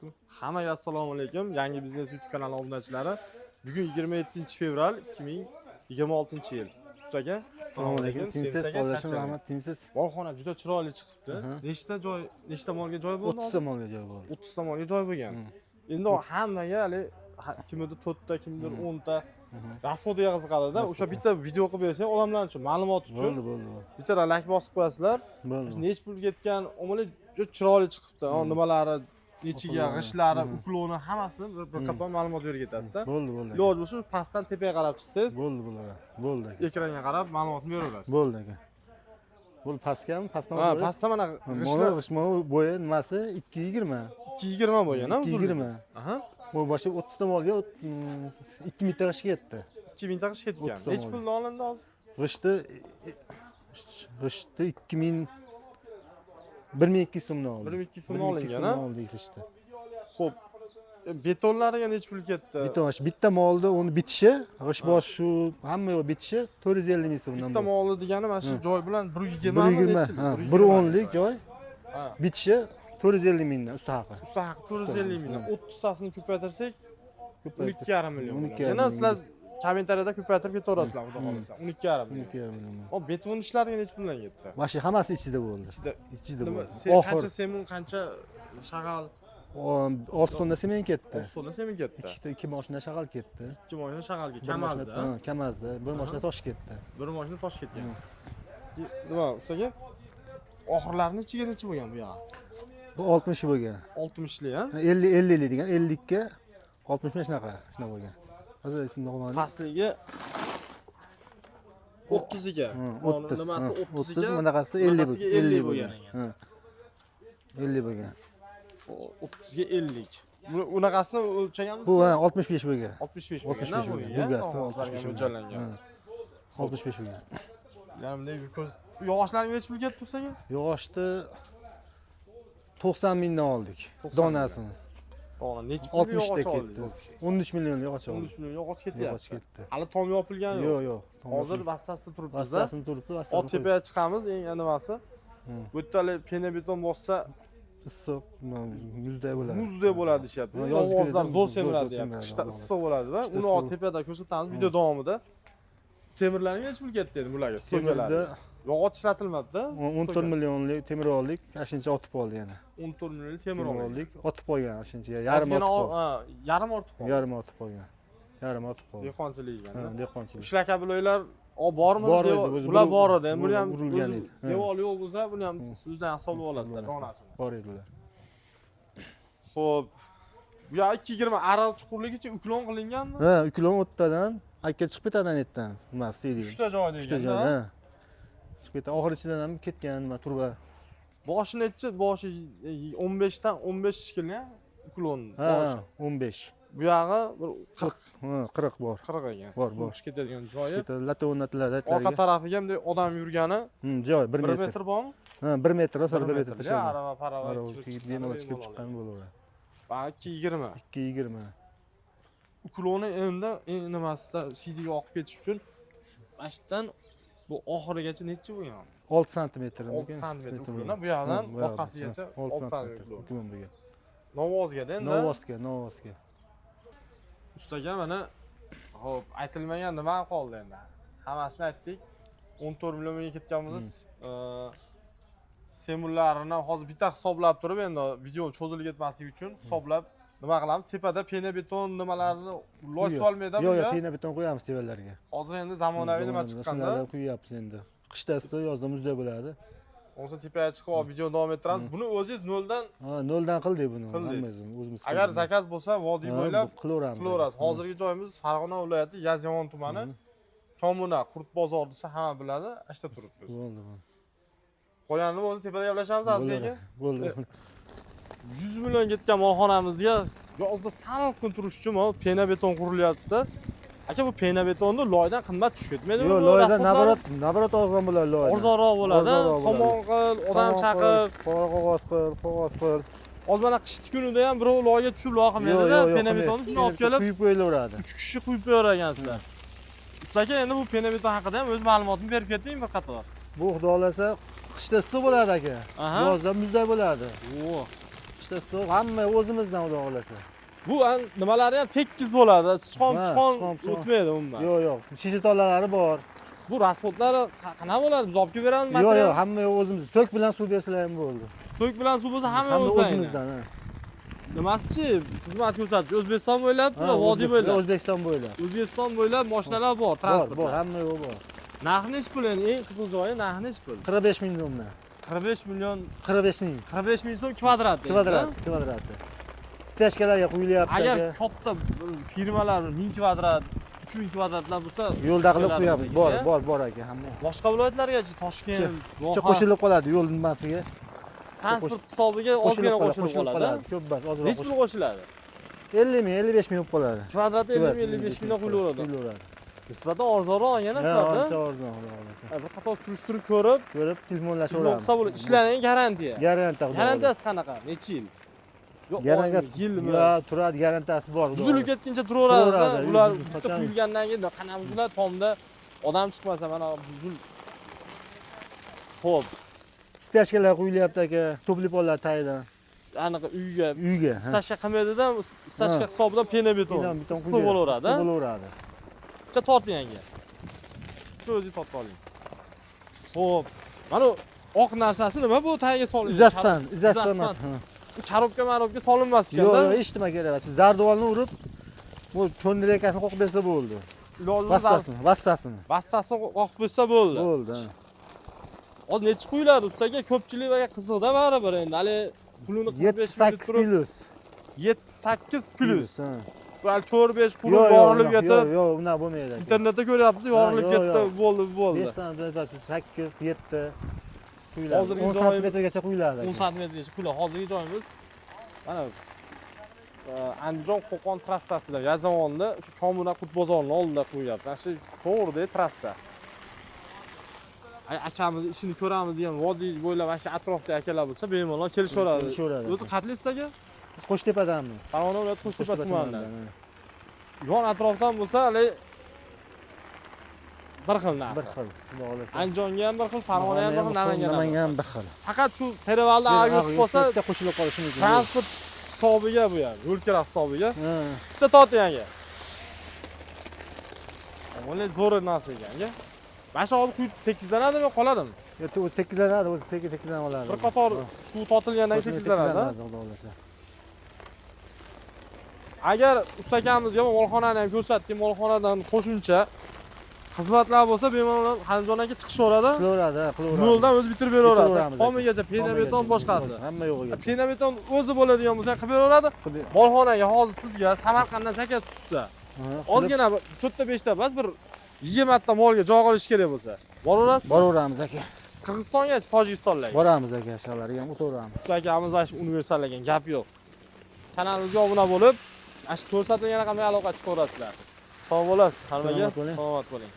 Ketdimi? Hammaga assalomu alaykum. Yangi biznes YouTube kanali obunachilari. Bugun 27 fevral 2026-yil. Ustaga Assalomu alaykum. Tinchsiz, Sevsak aka, sog'lashim, charchamang. Rahmat, tinchsiz. Molxona juda chiroyli chiqibdi. Nechta joy, nechta molga joy bo'ldi? 30 ta molga joy bo'ldi. 30 ta molga joy bo'lgan. Endi hammaga hali kimnidir 4 ta, kimnidir 10 ta расход iga qiziqadida. O'sha bitta video qilib bersang odamlar uchun, ma'lumot uchun. Bo'ldi, bo'ldi, bo'ldi. Bitta like bosib qo'yasizlar. Bo'ldi. Nechi pul ketgan, umuman juda chiroyli chiqibdi. Nimalari, nechiga, Ukloni. G'ishlari, уклон i hammasini bir qator ma'lumot berib ketasizda. Bo'ldi, bo'ldi. Iloji bo'lsa pastdan tepaga qarab chiqsangiz, Bo'ldi, bo'ldi. Bo'ldi aka. Ekranga qarab ma'lumotni beraverasiz. Bo'ldi aka. Bo'ldi, pastgami? Pastdan Ha, pastda mana g'ishtlar. G'ishtlar. G'isht bo'yi nimasi 2.20. 2.20 bo'lgan, ha, uzunligi? 2.20. Bu boshi 30 ta molga 2000 ta g'isht ketdi. 2000 ta g'isht ketgan. 30 ta Nechi molga. puldan olindi hozir? G'ishtni 2000 1200 so'mdan oldik. 1200 so'mdan olingan, ha? so'mdan oldik g'ishtni. Xo'p. Betonlariga nechi pul ketdi? Bitta shu bitta molni uni bitishi, g'isht bosh shu hamma yoq bitishi 450 ming so'mdan. Bitta bo'ldi. molni degani mana shu joy bilan 120 1 mi yigirma, nechi? ha, 120 1.10lik joy Ha. bitishi 450 mingdan usta haqi. Usta haqi 450 mingdan. 30 tasini ko'paytirsak 12,5 million. 12,5 bo'ladi. Yana million. sizlar kommentariyada ko'paytirib ketaverasizlar, xudo xohlasa. 12,5 million. 12,5 million. O beton ishlariga nechi puldan ketdi? Mana shu hammasi ichida bo'ldi. Ichida Ichida nima bo'ldi. Oxir qancha semen, qancha shag'al? 6 tonna sement ketdi. 6 tonna semen ketdi. Ikkita ikki mashina shag'al ketdi. 2 mashina shag'alga, Bir mashina Kamazda. Ha, Kamazda, bir mashina tosh ketdi. Bir mashina tosh ketgan. Nima, ustaga? Oxirlarini ichiga nechi bo'lgan bu yog'i? Bu 60 bo'lgan. 60 lik, ha? 50 50 lik degan, 50 ga 65 shunaqa, shunaqa bo'lgan. Hozir esimda qolmadi. Pastligi 30 ekan. Ha, Mana 30. nimasi ha, 30 30, ekan. bunaqasi 50 bunaqasiga 50 50 bo'lgan bo'lgan. ekan. Ha. 50 bo'lgan. 30 ga 50. Buni unaqasini o'lchaganmiz? Bu, ha, 65 bo'lgan. 65 bo'lgan. 65 bu, bo'lgan. ya? Bugasi Ovozlarga 65 bo'lgan. mo'ljallangan. Ha. 65 bo'lgan. Yana bunday bir ko'z yog'ochlarga nechi pul ketdi ustaga? Yog'ochni 90 mingdan oldik. 90 Donasini. Dona nechi pul 60 ta yog'och oldik? ketdi. 13 million yog'och oldik. 13 million yog'och Yog'och ketyapti. ketdi. Hali tom yopilgani yo'q. Yo'q, yo'q. Hozir vassasida turibmiz-da. Vassasini turibdi, Ot vassasini tepaga chiqamiz, eng nimasi. Bu yerda hali pena beton bossa issiq, muzday bo'ladi. Muzdek bo'ladi deyishyapti. Ha, yozgi Ovozlar kunida zo'r zo'r semiradi deyapti. semiradi, Qishda albatta. issiq bo'ladi va Qishda uni issiq. tepada ko'rsatamiz video davomida. Temirlarga nechi pul ketdi endi bularga? Temirda Stoykalarga. Yog'och ishlatilmadi-da. 14 millionlik temir oldik, ana shuncha otib qoldi yana. 14 millionlik temir Temir oldik. oldik, otib qolgan ana shuncha, yarim Ozgina otib qoldi. ha, yarim ortib qoldi. Yarim otib qolgan. Yarim otib qoldi. Dehqonchilik Ha, ekan. dehqonchilik. Shlakabiloylar bormi? Bor edi, o'zi Bular bor edi. Endi buni ham urilgan o'zi edi. Ha. devor yo'q bo'lsa, buni ham o'zidan hisoblab olasizlar donasini. Bor edi ular. Xo'p. Bu yoq 2.20 ariq chuqurligicha уклон qilinganmi? Ha, уклон o'rtadan aka chiqib ketadi yerdan. Nima, siydik. 3 ta joy Uchta degan. joyda. Ha. Chiqib ketadi. Oxir ichidan ham ketgan nima turba. Boshi nechi? Boshi 15 dan 15 shekilli, уклон Ha, boshi. 15. Bu yog'i bir 40 Ha, 40 bor. 40 ekan. Bor, Suv bor. chiqib ketadigan joyi. Ketadi, lata o'rnatiladi. Orqa tarafiga bunday odam yurgani Joy 1 1 metr. metr bormi? Ha, 1 metr, rosa 1 1 metr metr. tashlanadi. Arava parava Arava kirib kirib chiqqani bemalol chiqib bemalol. chiqqan bo'laveradi. Ba 2.20. 2.20. Уклон i endi nimasida siydiga oqib ketish uchun mana shu yerdan bu oxirigacha nechi bo'lgan? 6 santimetr. 6 santimetr уклон, bu yoqdan orqasigacha 6 santimetr уклон. Уклон bo'lgan. Novvozgada endi. Novvosga, Novvosga. Ustaga mana hop aytilmagan nima qoldi endi? Hammasini aytdik. 14 millionga ketganmiz. Semunlarini hozir bitta hisoblab turib, endi video cho'zilib ketmasligi uchun hisoblab nima qilamiz? Tepada pena beton nimalarni loy solmaydi Yo'q, yo'q, bunga. Pena beton qo'yamiz tepalarga. Hozir endi zamonaviy nima chiqqanda, Shulardan quyapmiz endi. Qishda issiq, yozda muzday bo'ladi. Bo'lmasa tepaga chiqib olib video davom ettiramiz. Buni o'zingiz noldan Ha, noldan qildik buni. Qildingiz. Hammamiz o'zimiz. Agar qildik. заказ bo'lsa, vodiy Ha, bo'ylab qilaveramiz. qilaverasiz. Hozirgi joyimiz Farg'ona viloyati Yozyovon tumani. Komuna Qurt bozor desa hamma biladi, ana yerda turibmiz. Bo'ldi, bo'ldi. Qolganini o'zi tepada gaplashamiz Azizbek aka. Bo'ldi. 100 million ketgan molxonamizga yozda salqin turish uchun mana pena beton qurilyapti. Aka, bu pena betonni loydan qimmat tushib ketmaydimi? Yo'q, bu loydan расход lari? наоборот, наоборот arzon bo'ladi loydan. Arzonroq bo'ladi. Arzonroq bo'ladi. Somon qil, odam Somon chaqir. Qil, qog'oz qil, qog'oz qil. Hozir mana qishni kunida ham birov loyga tushib loy qilmaydida, pena betonni shunday olib kelib quyib qo'yilaveradi. 3 kishi quyib qo'yar ekansizlar. Usta aka, endi bu pena beton haqida ham o'z ma'lumotini berib keting bir qator. Bu xudo xohlasa qishda issiq bo'ladi aka. Yozda muzday bo'ladi. O. Qishda Issiq, hamma o'zimizdan, xudo xohlasa. Bu nimalari ham tekis bo'ladi. Sichqon Ha, sichqon sichqon. o'tmaydi umuman. Yo'q, yo'q. Shisha tolalari bor. Bu расход lari qanaqa bo'ladi? Biz olib kelib beramizmi Yo'q, material? yo'q, hamma yo'q o'zimiz. Tok bilan suv bersalar ham bo'ldi. Tok bilan suv bo'lsa hamma Hamma o'zingizdan. o'zimizdan, ha. Nimasichi? Xizmat ko'rsatish O'zbekiston bo'ylab, Ha, vodiy bo'ylab. O'zbekiston bo'ylab. O'zbekiston bo'ylab mashinalar bor, Bor, transportlar. bor, hamma yo'q bor. Narxi nechi pul endi? Eng qiziq joyi narxi nechi pul? 45 ming so'mdan. 45 million, 45 ming. 45 ming so'm kvadrat. endi, Kvadrat, ha? kvadrati. Стяжка larga quyilyapti Agar aka. katta bir firmalar 1000 kvadrat, 3000 kvadratlar bo'lsa, Yo'lda qilib kelamiz qo'yamiz. aka, Bor, ya? bor, bor aka, hamma. Boshqa viloyatlargachi Toshkent, Picha Voha qo'shilib qoladi yo'l nimasiga. transport hisobiga ozgina qo'shilib qoladi. Ko'p emas, ozroq. Nechi pul qo'shiladi? 50 ming, 55 ming bo'lib qoladi. Kvadrati 50 ming, 55 mingdan quyilaveradi. Quyilaveradi. Nisbatan arzonroq yana Ha, sizlarda. ancha arzon, xudo xohlasa. Bir qator surishtirib ko'rib, Ko'rib telefonlashaveramiz. qilsa bo'ladi. Ishlarining garantiya. Garantiya. Xudo Garantiyasi qanaqa? Necha yil? Yo, Garantiya oymi, yilmi? Yo, turadi, garantiyasi bor. Xudo Buzilib xohlasa. ketguncha turaveradi. Turaveradi, Ular uzilib bitta qachon- quyilgandan keyin qanaqa buziladi tomda odam chiqmasa mana buzil. Xo'p, Стяжка lar quyilyapti aka, to'plipollar tagidan. Anaqa uyga Uyga. Ha. стяжка qilmaydida, стяжка Ha. hisobidan pena beton. Beton, beton Issiq quyiladi. bo'laveradi. Issiq bo'laveradi. Bitta torting anga. Shu o'zingiz tortib oling. Xo'p, mana bu oq narsasi nima bu tagiga solingan? Izaspan, izaspan. Izaspan. Bu korobka marobka solinmas Yo'q, ekanda. yo'q, hech nima kerak emas. Zarduvolni urib, bu cho'ndirakasini qoqib bersa bo'ldi. Iloji Vastasini, vastasini. Vastasini qoqib bersa bo'ldi. Bo'ldi. Ha. Hozir nechi quyiladi ustaga? Ko'pchilik aka qiziqda baribir endi. Hali pulini 45 ming deb 7-8 turib plyus. 7-8 plyus. Ha. Bu hali 4-5 qurib Yo'q, yo'q, yorilib unaqa- ketib, Yo'q, yo'q, unaqa bo'lmaydi aka. internetda ko'ryapmiz, yorilib yo'q, ketdi, yo'q. bo'ldi, bo'ldi. 5 santimetr, 8, 7 quyiladi. Hozirgi 10 joyim- santimetrgacha quyiladi. 10 aka. santimetrgacha quyiladi. Hozirgi joyimiz mana Andijon Qo'qon trassasida, Yazovonda shu Komuna Qut bozorining oldida qo'yyapmiz. Ana shu to'g'rida trassa. Ay, akamiz ishini ko'ramiz degan vodiy bo'ylab mana shu atrofda akalar bo'lsa, bemalol kelishaveradi. Kelishaveradi. O'zi qatlisiz aka? Qo'shtepadanmi? Farg'ona viloyati Qo'shtepa Qo'shtepa tumanidan. tumanidan. Yon atrofdan bo'lsa, hali bir xil Bir narx. xil, xudo xohlasa. Andijonga ham bir xil, Farg'ona ham bir xil, Namangan ham. Namangan ham bir xil. Faqat shu Perevalda ag'i o'tib qolsa, Bitta qo'shilib qolishi mumkin. transport hisobiga bu ham, yo'l kira hisobiga. Ha. Bitta torting aka. O'nday zo'r narsa ekan aka. Mana shu hozir quyib tekizlanadimi, qoladimi? Yo'q, u tekizlanadi, o'zi tekizlanib oladi. Bir qator suv tortilgandan keyin tekizlanadi. Xudo xohlasa. Agar usta akamizga molxonani ham ko'rsatdik, molxonadan qo'shimcha xizmatlar bo'lsa, bemalol Halimjon aka chiqishaveradi. Qilaveradi, ha, qilaveradi. Noldan o'zi bitirib beraveradi. Bitiraveramiz aka. Tomigacha pena beton boshqasi. Hamma yo'g'iga. Pena beton o'zi bo'ladigan bo'lsa qilib beraveradi. Qilib- Molxonaga hozir sizga Samarqanddan zakaz tushsa, Ha, qilib ozgina bir 4ta 5ta emas, bir 20 ta molga joy qilish kerak bo'lsa, boraverasiz. Boraveramiz aka. Qirg'izistongacha, Tojikistonlarga. Boramiz aka, shularga ham o'taveramiz. Usta akamiz mana shu universal ekan, gap yo'q. Kanalimizga obuna bo'lib, mana shu ko'rsatilgan raqamga aloqa chiqaverasizlar. Sog' bo'lasiz, hammaga Salomat bo'ling. salomat bo'ling.